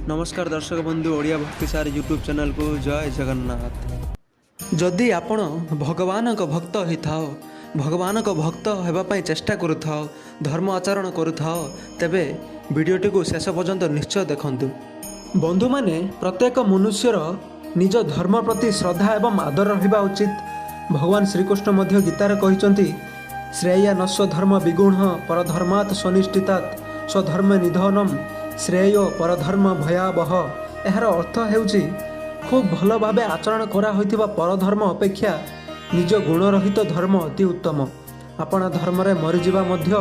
ନମସ୍କାର ଦର୍ଶକ ବନ୍ଧୁ, ଓଡ଼ିଆ ଭକ୍ତି ସାର ୟୁଟ୍ୟୁବ୍ ଚ୍ୟାନେଲକୁ ଜୟ ଜଗନ୍ନାଥ। ଯଦି ଆପଣ ଭଗବାନଙ୍କ ଭକ୍ତ ହୋଇଥାଅ, ଭଗବାନଙ୍କ ଭକ୍ତ ହେବା ପାଇଁ ଚେଷ୍ଟା କରୁଥାଅ, ଧର୍ମ ଆଚରଣ କରୁଥାଅ, ତେବେ ଭିଡ଼ିଓଟିକୁ ଶେଷ ପର୍ଯ୍ୟନ୍ତ ନିଶ୍ଚୟ ଦେଖନ୍ତୁ। ବନ୍ଧୁମାନେ, ପ୍ରତ୍ୟେକ ମନୁଷ୍ୟର ନିଜ ଧର୍ମ ପ୍ରତି ଶ୍ରଦ୍ଧା ଏବଂ ଆଦର ରହିବା ଉଚିତ। ଭଗବାନ ଶ୍ରୀକୃଷ୍ଣ ମଧ୍ୟ ଗୀତାରେ କହିଛନ୍ତି, ଶ୍ରେୟାନ୍ ସ୍ୱଧର୍ମ ବିମୂଢ଼ ପରଧର୍ମାତ୍ ସ୍ୱନୁଷ୍ଠିତାତ୍, ସ୍ୱଧର୍ମେ ନିଧନମ୍ ଶ୍ରେୟଃ ପରଧର୍ମ ଭୟାବହ। ଏହାର ଅର୍ଥ ହେଉଛି, ଖୁବ୍ ଭଲ ଭାବେ ଆଚରଣ କରାହୋଇଥିବା ପରଧର୍ମ ଅପେକ୍ଷା ନିଜ ଗୁଣରହିତ ଧର୍ମ ଅତି ଉତ୍ତମ। ଆପଣା ଧର୍ମରେ ମରିଯିବା ମଧ୍ୟ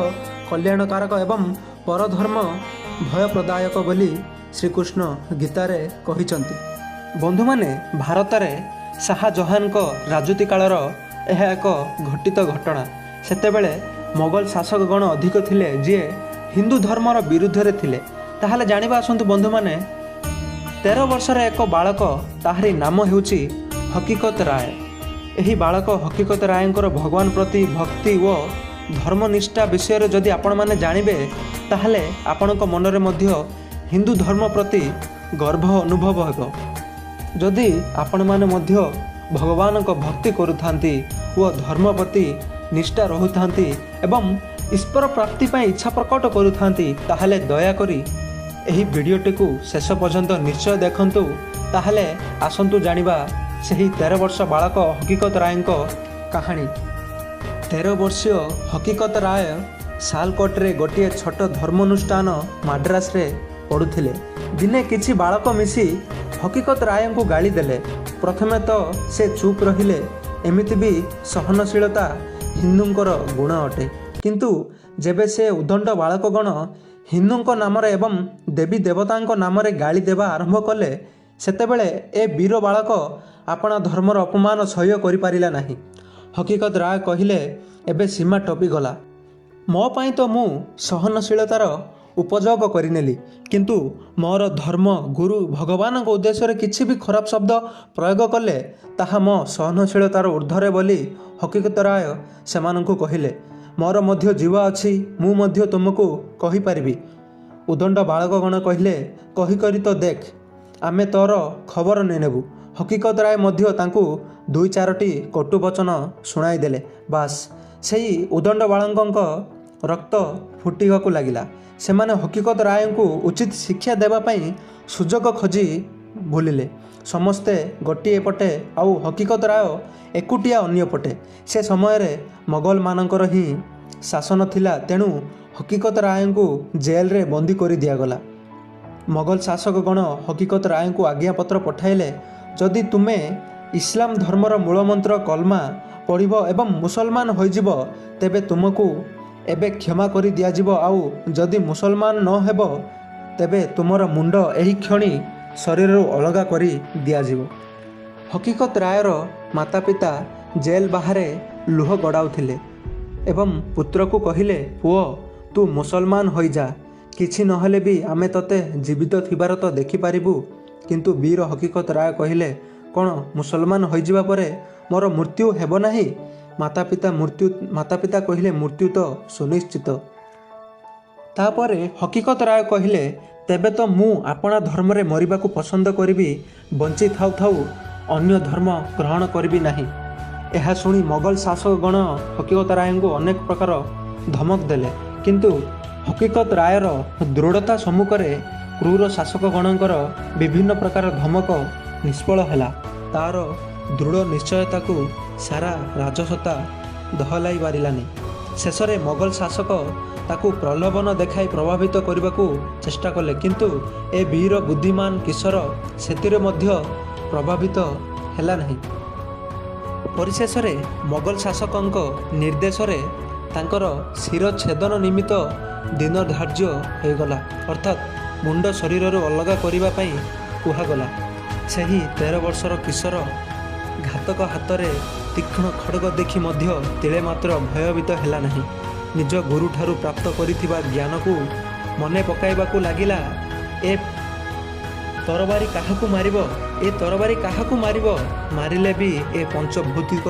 କଲ୍ୟାଣକାରକ ଏବଂ ପରଧର୍ମ ଭୟପ୍ରଦାୟକ ବୋଲି ଶ୍ରୀକୃଷ୍ଣ ଗୀତାରେ କହିଛନ୍ତି। ବନ୍ଧୁମାନେ, ଭାରତରେ ଶାହାଜହାନଙ୍କ ରାଜୁତି କାଳର ଏହା ଏକ ଘଟିତ ଘଟଣା। ସେତେବେଳେ ମୋଗଲ ଶାସକଗଣ ଅଧିକ ଥିଲେ, ଯିଏ ହିନ୍ଦୁ ଧର୍ମର ବିରୁଦ୍ଧରେ ଥିଲେ। ତାହେଲେ ଜାଣିବା ଆସନ୍ତୁ ବନ୍ଧୁମାନେ, 13 ବର୍ଷର ଏକ ବାଳକ, ତାହାରି ନାମ ହେଉଛି ହକିକତ ରାୟ। ଏହି ବାଳକ ହକିକତ ରାୟଙ୍କର ଭଗବାନ ପ୍ରତି ଭକ୍ତି ଓ ଧର୍ମନିଷ୍ଠା ବିଷୟରେ ଯଦି ଆପଣମାନେ ଜାଣିବେ, ତାହେଲେ ଆପଣଙ୍କ ମନରେ ମଧ୍ୟ ହିନ୍ଦୁ ଧର୍ମ ପ୍ରତି ଗର୍ବ ଅନୁଭବ ହେବ। ଯଦି ଆପଣମାନେ ମଧ୍ୟ ଭଗବାନଙ୍କ ଭକ୍ତି କରୁଥାନ୍ତି ଓ ଧର୍ମ ପ୍ରତି ନିଷ୍ଠା ରହୁଥାନ୍ତି ଏବଂ ଈଶ୍ୱର ପ୍ରାପ୍ତି ପାଇଁ ଇଚ୍ଛା ପ୍ରକଟ କରୁଥାନ୍ତି, ତାହେଲେ ଦୟାକରି ଏହି ଭିଡ଼ିଓଟିକୁ ଶେଷ ପର୍ଯ୍ୟନ୍ତ ନିଶ୍ଚୟ ଦେଖନ୍ତୁ। ତାହେଲେ ଆସନ୍ତୁ ଜାଣିବା ସେହି 13 ବର୍ଷ ବାଳକ ହକିକତ ରାୟଙ୍କ କାହାଣୀ। 13 ବର୍ଷୀୟ ହକିକତ ରାୟ ସାଲକୋଟରେ ଗୋଟିଏ ଛୋଟ ଧର୍ମାନୁଷ୍ଠାନ ମାଡ୍ରାସରେ ପଢ଼ୁଥିଲେ। ଦିନେ କିଛି ବାଳକ ମିଶି ହକିକତ ରାୟଙ୍କୁ ଗାଳି ଦେଲେ। ପ୍ରଥମେ ତ ସେ ଚୁପ୍ ରହିଲେ, ଏମିତି ବି ସହନଶୀଳତା ହିନ୍ଦୁଙ୍କର ଗୁଣ ଅଟେ। କିନ୍ତୁ ଯେବେ ସେ ଉଦଣ୍ଡ ବାଳକଗଣ ହିନ୍ଦୁଙ୍କ ନାମରେ ଏବଂ ଦେବୀ ଦେବତାଙ୍କ ନାମରେ ଗାଳି ଦେବା ଆରମ୍ଭ କଲେ, ସେତେବେଳେ ଏ ବୀର ବାଳକ ଆପଣା ଧର୍ମର ଅପମାନ ସହ୍ୟ କରିପାରିଲା ନାହିଁ। ହକିକତ ରାୟ କହିଲେ, ଏବେ ସୀମା ଟପିଗଲା। ମୋ ପାଇଁ ତ ମୁଁ ସହନଶୀଳତାର ଉପଯୋଗ କରିନେଲି, କିନ୍ତୁ ମୋର ଧର୍ମ ଗୁରୁ ଭଗବାନଙ୍କ ଉଦ୍ଦେଶ୍ୟରେ କିଛି ବି ଖରାପ ଶବ୍ଦ ପ୍ରୟୋଗ କଲେ ତାହା ମୋ ସହନଶୀଳତାର ଊର୍ଦ୍ଧ୍ୱରେ ବୋଲି ହକିକତ ରାୟ ସେମାନଙ୍କୁ କହିଲେ। ମୋର ମଧ୍ୟ ଜିହ୍ୱା ଅଛି, ମୁଁ ମଧ୍ୟ ତୁମକୁ କହିପାରିବି। ଉଦଣ୍ଡ ବାଳକଗଣ କହିଲେ, କହିକରି ତ ଦେଖ, ଆମେ ତୋର ଖବର ନେଇନେବୁ। ହକିକତ ରାୟ ମଧ୍ୟ ତାଙ୍କୁ ଦୁଇ ଚାରୋଟି କଟୁବଚନ ଶୁଣାଇଦେଲେ। ବାସ୍, ସେଇ ଉଦଣ୍ଡ ବାଳକଙ୍କ ରକ୍ତ ଫୁଟିବାକୁ ଲାଗିଲା। ସେମାନେ ହକିକତ ରାୟଙ୍କୁ ଉଚିତ ଶିକ୍ଷା ଦେବା ପାଇଁ ସୁଯୋଗ ଖୋଜି ବୁଲିଲେ। ସମସ୍ତେ ଗୋଟିଏ ପଟେ ଆଉ ହକିକତ ରାୟ ଏକୁଟିଆ ଅନ୍ୟ ପଟେ। ସେ ସମୟରେ ମୋଗଲମାନଙ୍କର ହିଁ ଶାସନ ଥିଲା, ତେଣୁ ହକିକତ ରାୟଙ୍କୁ ଜେଲରେ ବନ୍ଦୀ କରି ଦିଆଗଲା। ମୋଗଲ ଶାସକଗଣ ହକିକତ ରାୟଙ୍କୁ ଆଜ୍ଞାପତ୍ର ପଠାଇଲେ, ଯଦି ତୁମେ ଇସଲାମ ଧର୍ମର ମୂଳମନ୍ତ୍ର କଲମା ପଢ଼ିବ ଏବଂ ମୁସଲମାନ ହୋଇଯିବ, ତେବେ ତୁମକୁ ଏବେ କ୍ଷମା କରି ଦିଆଯିବ, ଆଉ ଯଦି ମୁସଲମାନ ନ ହେବ ତେବେ ତୁମର ମୁଣ୍ଡ ଏହି କ୍ଷଣି ଶରୀରରୁ ଅଲଗା କରି ଦିଆଯିବ। ହକିକତ ରାୟର ମାତା ପିତା ଜେଲ ବାହାରେ ଲୁହ ଗଡ଼ାଉଥିଲେ ଏବଂ ପୁତ୍ରକୁ କହିଲେ, ପୁଅ, ତୁ ମୁସଲମାନ ହୋଇଯା, କିଛି ନହେଲେ ବି ଆମେ ତୋତେ ଜୀବିତ ଥିବାର ତ ଦେଖିପାରିବୁ। କିନ୍ତୁ ବୀର ହକିକତ ରାୟ କହିଲେ, କ'ଣ ମୁସଲମାନ ହୋଇଯିବା ପରେ ମୋର ମୃତ୍ୟୁ ହେବ ନାହିଁ? ମାତା ପିତା କହିଲେ, ମୃତ୍ୟୁ ତ ସୁନିଶ୍ଚିତ। ତାପରେ ହକିକତ ରାୟ କହିଲେ, ତେବେ ତ ମୁଁ ଆପଣା ଧର୍ମରେ ମରିବାକୁ ପସନ୍ଦ କରିବି, ବଞ୍ଚି ଥାଉ ଥାଉ ଅନ୍ୟ ଧର୍ମ ଗ୍ରହଣ କରିବି ନାହିଁ। ଏହା ଶୁଣି ମୋଗଲ ଶାସକଗଣ ହକିକତ ରାୟଙ୍କୁ ଅନେକ ପ୍ରକାର ଧମକ ଦେଲେ। କିନ୍ତୁ ହକିକତ ରାୟର ଦୃଢ଼ତା ସମ୍ମୁଖରେ କ୍ରୂର ଶାସକଗଣଙ୍କର ବିଭିନ୍ନ ପ୍ରକାର ଧମକ ନିଷ୍ଫଳ ହେଲା। ତାର ଦୃଢ଼ ନିଶ୍ଚୟତାକୁ ସାରା ରାଜସତ୍ତା ଦୋହଲାଇ ପାରିଲାନି। ଶେଷରେ ମୋଗଲ ଶାସକ ତାକୁ ପ୍ରଲୋଭନ ଦେଖାଇ ପ୍ରଭାବିତ କରିବାକୁ ଚେଷ୍ଟା କଲେ, କିନ୍ତୁ ଏ ବୀର ବୁଦ୍ଧିମାନ କିଶୋର ସେଥିରେ ମଧ୍ୟ ପ୍ରଭାବିତ ହେଲା ନାହିଁ। ପରିଶେଷରେ ମୋଗଲ ଶାସକଙ୍କ ନିର୍ଦ୍ଦେଶରେ ତାଙ୍କର ଶିର ଛେଦନ ନିମିତ୍ତ ଦିନ ଧାର୍ଯ୍ୟ ହୋଇଗଲା, ଅର୍ଥାତ୍ ମୁଣ୍ଡ ଶରୀରରୁ ଅଲଗା କରିବା ପାଇଁ କୁହାଗଲା। ସେହି 13 ବର୍ଷର କିଶୋର ଘାତକ ହାତରେ ତୀକ୍ଷ୍ଣ ଖଡ଼ଗ ଦେଖି ମଧ୍ୟ ତିଳେ ମାତ୍ର ଭୟଭୀତ ହେଲା ନାହିଁ। ନିଜ ଗୁରୁଠାରୁ ପ୍ରାପ୍ତ କରିଥିବା ଜ୍ଞାନକୁ ମନେ ପକାଇବାକୁ ଲାଗିଲା। ଏ ତରବାରୀ କାହାକୁ ମାରିବ? ଏ ତରବାରୀ କାହାକୁ ମାରିବ? ମାରିଲେ ବି ଏ ପଞ୍ଚଭୌତିକ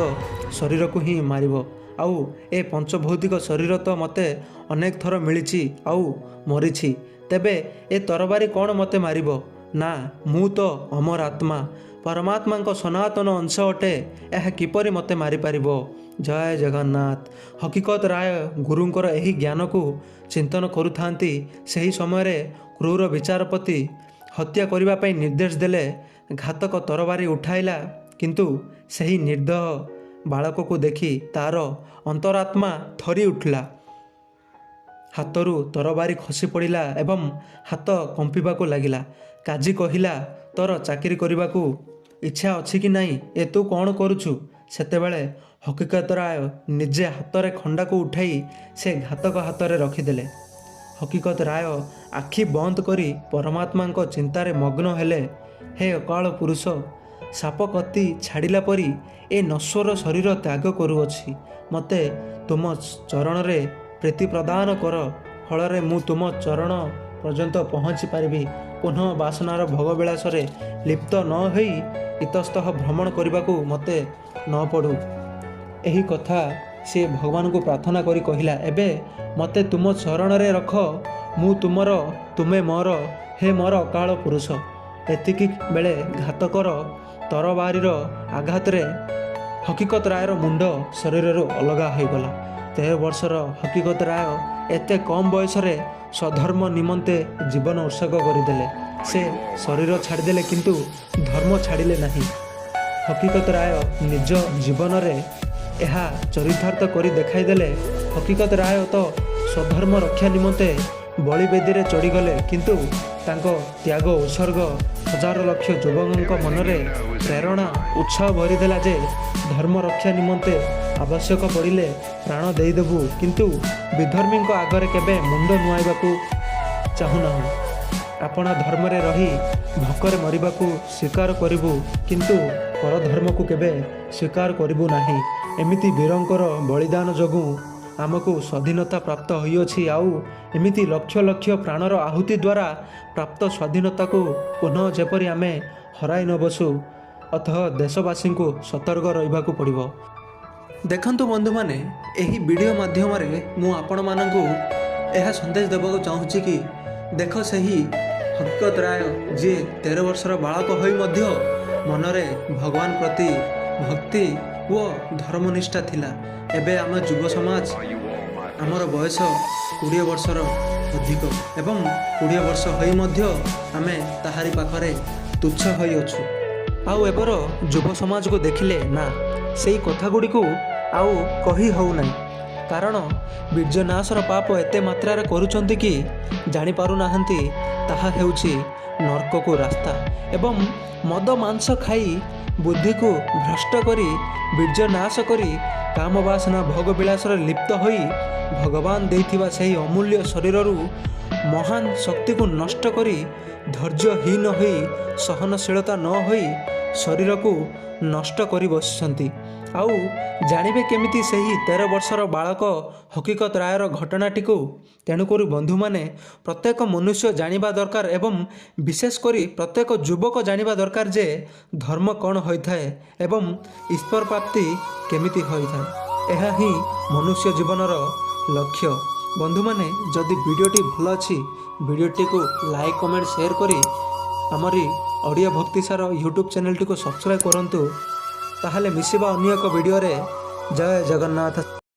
ଶରୀରକୁ ହିଁ ମାରିବ। ଆଉ ଏ ପଞ୍ଚଭୌତିକ ଶରୀର ତ ମୋତେ ଅନେକ ଥର ମିଳିଛି ଆଉ ମରିଛି। ତେବେ ଏ ତରବାରୀ କ'ଣ ମୋତେ ମାରିବ? ନା, ମୁଁ ତ ଅମର ଆତ୍ମା, ପରମାତ୍ମାଙ୍କ ସନାତନ ଅଂଶ ଅଟେ। ଏହା କିପରି ମୋତେ ମାରିପାରିବ? ଜୟ ଜଗନ୍ନାଥ। ହକିକତ ରାୟ ଗୁରୁଙ୍କର ଏହି ଜ୍ଞାନକୁ ଚିନ୍ତନ କରୁଥାନ୍ତି, ସେହି ସମୟରେ କ୍ରୂର ବିଚାରପତି ହତ୍ୟା କରିବା ପାଇଁ ନିର୍ଦ୍ଦେଶ ଦେଲେ। ଘାତକ ତରବାରୀ ଉଠାଇଲା, କିନ୍ତୁ ସେହି ନିର୍ଦ୍ଦୟ ବାଳକକୁ ଦେଖି ତାର ଅନ୍ତରାତ୍ମା ଥରି ଉଠିଲା। ହାତରୁ ତରବାରୀ ଖସି ପଡ଼ିଲା ଏବଂ ହାତ କମ୍ପିବାକୁ ଲାଗିଲା। କାଜୀ କହିଲା, ତୋର ଚାକିରି କରିବାକୁ ଇଚ୍ଛା ଅଛି କି ନାହିଁ? ଏ ତୁ କ'ଣ କରୁଛୁ? ସେତେବେଳେ ହକିକତ ରାୟ ନିଜେ ହାତରେ ଖଣ୍ଡାକୁ ଉଠାଇ ସେ ଘାତକ ହାତରେ ରଖିଦେଲେ। ହକିକତ ରାୟ ଆଖି ବନ୍ଦ କରି ପରମାତ୍ମାଙ୍କ ଚିନ୍ତାରେ ମଗ୍ନ ହେଲେ। ହେ ଅକାଳ ପୁରୁଷ, ସାପ କତି ଛାଡ଼ିଲା ପରି ଏ ନଶ୍ୱର ଶରୀର ତ୍ୟାଗ କରୁଅଛି। ମୋତେ ତୁମ ଚରଣରେ ପ୍ରୀତି ପ୍ରଦାନ କର, ଫଳରେ ମୁଁ ତୁମ ଚରଣ ପର୍ଯ୍ୟନ୍ତ ପହଞ୍ଚି ପାରିବି। ପୁନଃ ବାସନାର ଭୋଗବିଳାସରେ ଲିପ୍ତ ନ ହୋଇ ଇତସ୍ତଃ ଭ୍ରମଣ କରିବାକୁ ମୋତେ ନ ପଡ଼ୁ। ଏହି କଥା ସିଏ ଭଗବାନଙ୍କୁ ପ୍ରାର୍ଥନା କରି କହିଲା, ଏବେ ମୋତେ ତୁମ ଚରଣରେ ରଖ। ମୁଁ ତୁମର, ତୁମେ ମୋର, ହେ ମୋର ଅକାଳ ପୁରୁଷ। ଏତିକି ବେଳେ ଘାତକର ତରବାରୀର ଆଘାତରେ ହକିକତ ରାୟର ମୁଣ୍ଡ ଶରୀରରୁ ଅଲଗା ହୋଇଗଲା। 13 ବର୍ଷର ହକିକତ ରାୟ ଏତେ କମ୍ ବୟସରେ ସ୍ୱଧର୍ମ ନିମନ୍ତେ ଜୀବନ ଉତ୍ସର୍ଗ କରିଦେଲେ। ସେ ଶରୀର ଛାଡ଼ିଦେଲେ, କିନ୍ତୁ ଧର୍ମ ଛାଡ଼ିଲେ ନାହିଁ। ହକିକତ ରାୟ ନିଜ ଜୀବନରେ ଏହା ଚରିତାର୍ଥ କରି ଦେଖାଇଦେଲେ। ହକିକତ ରାୟ ତ ସ୍ୱଧର୍ମ ରକ୍ଷା ନିମନ୍ତେ ବଳିବେଦୀରେ ଚଢ଼ିଗଲେ, କିନ୍ତୁ ତାଙ୍କ ତ୍ୟାଗ ଉତ୍ସର୍ଗ ହଜାର ଲକ୍ଷ ଯୁବକଙ୍କ ମନରେ ପ୍ରେରଣା ଉତ୍ସାହ ଭରିଦେଲା ଯେ ଧର୍ମ ରକ୍ଷା ନିମନ୍ତେ ଆବଶ୍ୟକ ପଡ଼ିଲେ ପ୍ରାଣ ଦେଇଦେବୁ, କିନ୍ତୁ ବିଧର୍ମୀଙ୍କ ଆଗରେ କେବେ ମୁଣ୍ଡ ନୁଆଇବାକୁ ଚାହୁଁନାହୁଁ। ଆପଣା ଧର୍ମରେ ରହି ଭୋକରେ ମରିବାକୁ ସ୍ୱୀକାର କରିବୁ, କିନ୍ତୁ ପରଧର୍ମକୁ କେବେ ସ୍ୱୀକାର କରିବୁ ନାହିଁ। ଏମିତି ବୀରଙ୍କର ବଳିଦାନ ଯୋଗୁଁ ଆମକୁ ସ୍ୱାଧୀନତା ପ୍ରାପ୍ତ ହୋଇଅଛି। ଆଉ ଏମିତି ଲକ୍ଷ ଲକ୍ଷ ପ୍ରାଣର ଆହୁତି ଦ୍ୱାରା ପ୍ରାପ୍ତ ସ୍ୱାଧୀନତାକୁ ପୁନଃ ଯେପରି ଆମେ ହରାଇ ନ ବସୁ, ଅତଃ ଦେଶବାସୀଙ୍କୁ ସତର୍କ ରହିବାକୁ ପଡ଼ିବ। ଦେଖନ୍ତୁ ବନ୍ଧୁମାନେ, ଏହି ଭିଡ଼ିଓ ମାଧ୍ୟମରେ ମୁଁ ଆପଣମାନଙ୍କୁ ଏହା ସନ୍ଦେଶ ଦେବାକୁ ଚାହୁଁଛି କି ଦେଖ, ସେହି ହକିକତ ରାୟ ଯିଏ 13 ବର୍ଷର ବାଳକ ହୋଇ ମଧ୍ୟ ମନରେ ଭଗବାନ ପ୍ରତି ଭକ୍ତି ଓ ଧର୍ମନିଷ୍ଠା ଥିଲା। ଏବେ ଆମ ଯୁବ ସମାଜ, ଆମର ବୟସ 20 ବର୍ଷର ଅଧିକ ଏବଂ 20 ବର୍ଷ ହୋଇ ମଧ୍ୟ ଆମେ ତାହାରି ପାଖରେ ତୁଚ୍ଛ ହୋଇଅଛୁ। ଆଉ ଏବେର ଯୁବ ସମାଜକୁ ଦେଖିଲେ ନା, ସେଇ କଥା ଗୁଡ଼ିକୁ ଆଉ କହି ହେଉନାହିଁ, କାରଣ ବୀର୍ଯ୍ୟନାଶର ପାପ ଏତେ ମାତ୍ରାରେ କରୁଛନ୍ତି କି ଜାଣିପାରୁନାହାନ୍ତି ତାହା ହେଉଛି ନର୍କକୁ ରାସ୍ତା, ଏବଂ ମଦ ମାଂସ ଖାଇ ବୁଦ୍ଧିକୁ ଭ୍ରଷ୍ଟ କରି ବୀର୍ଯ୍ୟନାଶ କରି କାମ ବାସନା ଭୋଗ ବିଳାସରେ ଲିପ୍ତ ହୋଇ ଭଗବାନ ଦେଇଥିବା ସେହି ଅମୂଲ୍ୟ ଶରୀରରୁ ମହାନ ଶକ୍ତିକୁ ନଷ୍ଟ କରି ଧୈର୍ଯ୍ୟହୀନ ହୋଇ ସହନଶୀଳତା ନ ହୋଇ ଶରୀରକୁ ନଷ୍ଟ କରି ବସିଛନ୍ତି। ଆଉ ଜାଣିବେ କେମିତି ସେହି 13 ବର୍ଷର ବାଳକ ହକିକତ ରାୟର ଘଟଣାଟିକୁ? ତେଣୁକରି ବନ୍ଧୁମାନେ, ପ୍ରତ୍ୟେକ ମନୁଷ୍ୟ ଜାଣିବା ଦରକାର ଏବଂ ବିଶେଷ କରି ପ୍ରତ୍ୟେକ ଯୁବକ ଜାଣିବା ଦରକାର ଯେ ଧର୍ମ କ'ଣ ହୋଇଥାଏ ଏବଂ ଈଶ୍ୱର ପ୍ରାପ୍ତି କେମିତି ହୋଇଥାଏ। ଏହା ହିଁ ମନୁଷ୍ୟ ଜୀବନର ଲକ୍ଷ୍ୟ। ବନ୍ଧୁମାନେ, ଯଦି ଭିଡ଼ିଓଟି ଭଲ ଅଛି, ଭିଡ଼ିଓଟିକୁ ଲାଇକ୍, କମେଣ୍ଟ, ସେୟାର କରି ଆମରି ଓଡ଼ିଆ ଭକ୍ତିସାର ୟୁଟ୍ୟୁବ୍ ଚ୍ୟାନେଲଟିକୁ ସବସ୍କ୍ରାଇବ୍ କରନ୍ତୁ। ତାହେଲେ ମିଶିବା ଅନ୍ୟ ଏକ ଭିଡ଼ିଓରେ। ଜୟ ଜଗନ୍ନାଥ।